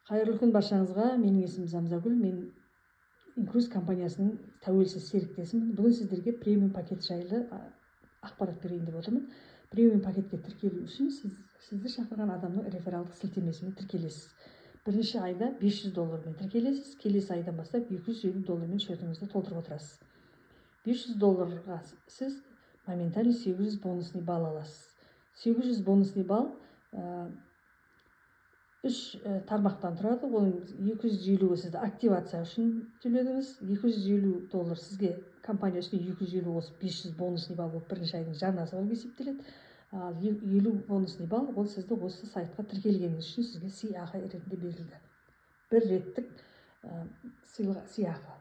Қайырлы күн баршаңызға! Менің есімім Замзагүл, мен Инкрузес компаниясының тәуелсіз серіктесімін. Бүгін сіздерге премиум пакет жайлы ақпарат берейін деп отырмын. Премиум пакетке тіркелу үшін сізді шақырған адамның рефералдық сілтемесімен тіркелесіз. Бірінші айда 500 доллармен тіркелесіз, келесі айдан бастап 250 доллармен счетыңызды толтырып отырасыз. 500 долларға сіз моментально 800 бонусный балл аласыз. 800 бонусный балл үш тармақтан тұрады. Оның 250-і сізді активация үшін төледіңіз, 250 доллар сізге компания үстіне 250 қосып, 500 бонусный балл болып, бірінші айдың жарнасы болып есептеледі. Ал 50 бонусный балл ол сізді осы сайтқа тіркелгеніңіз үшін сізге сыйақы ретінде берілді, бір реттік сыйақы.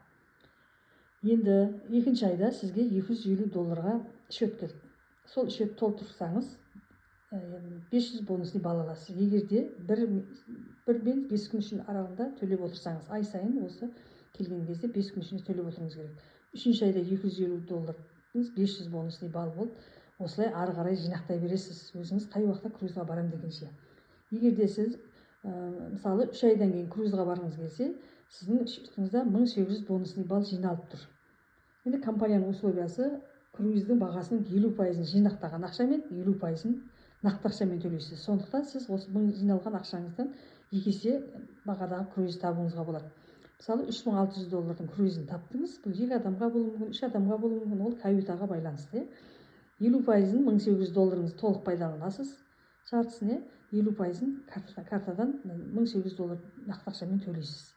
Енді екінші айда сізге 250 долларға счет келді. Сол счет толтырсаңыз, 500 бонусный балл аласыз. Егер де 1 мен 5 күн үшін аралығында төлеп отырсаңыз, ай сайын осы келген кезде 5 күн ішінде төлеп отыруыңыз керек. Үшінші айда 250 доллар 500 бонусный балл болды. Осылай ары қарай жинақтай бересіз, өзіңіз қай уақытта круизға барамын дегенше. Егер де сіз мысалы, 3 айдан кейін круизға барғыңыз келсе, сіздің счетыңызда 1800 бонусный балл жиналып тұр. Енді компанияның условиясы: круиздің бағасының 50%-ын жинақтаған ақшамен, 50%-ын нақты ақшамен төлейсіз. Сондықтан сіз осы мың жиналған ақшаңыздан екі есе бағадағы круиз табуыңызға болады. Мысалы, 3600 доллардың круизін таптыңыз. Бұл екі адамға болуы мүмкін, үш адамға болуы мүмкін, ол каютаға байланысты, иә. 50%-ын, 1800 долларыңызды толық пайдаланасыз, жартысын, иә, 50%-ын картадан 1800 доллар нақты ақшамен төлейсіз.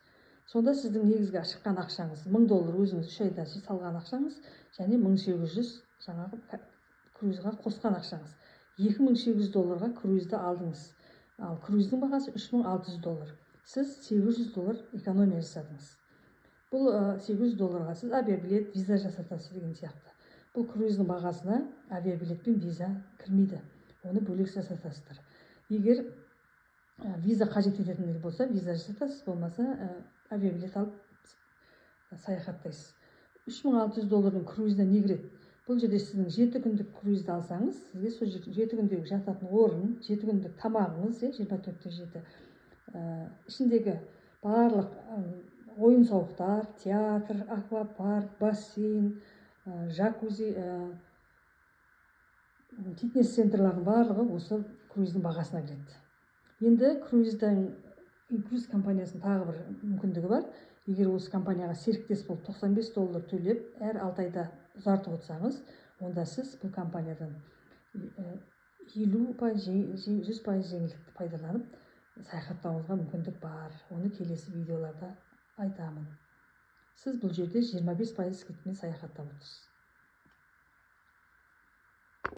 Сонда сіздің негізгі шыққан ақшаңыз 1000 доллар, өзіңіз 3 айда салған ақшаңыз және 1800 жаңағы круизға қосқан ақшаңыз. 2800 долларға круизді алдыңыз. Ал круиздің бағасы 3600 доллар. Сіз 800 доллар экономия жасадыңыз. Бұл 800 долларға сіз авиабилет, виза жасатасыз деген сияқты. Бұл круиздің бағасына авиабилет пен виза кірмейді, оны бөлек жасатасыздар. Егер виза қажет ететіндер болса, виза жасатасыз, болмаса авиабилет алып саяхаттайсыз. 3600 доллардың круизіне не кіреді? Бұл жерде сіздің 7 күндік круизді алсаңыз, сізге сол 7 күндегі жататын орын, 7 күндік тамағыңыз, иә, 24 те 7, ішіндегі барлық ойын сауықтар, театр, аквапарк, бассейн, джакузи, фитнес центрлардың барлығы осы круиздің бағасына кіреді. Енді круиздің, круиз компаниясының тағы бір мүмкіндігі бар. Егер осы компанияға серіктес болып, 95 доллар төлеп, әр 6 айда ұзартып отырсаңыз, онда сіз бұл компаниядан 50%, 100% жеңілдікті пайдаланып саяхаттауыңызға мүмкіндік бар. Оны келесі видеоларда айтамын. Сіз бұл жерде 25% скидкамен саяхаттап отырсыз.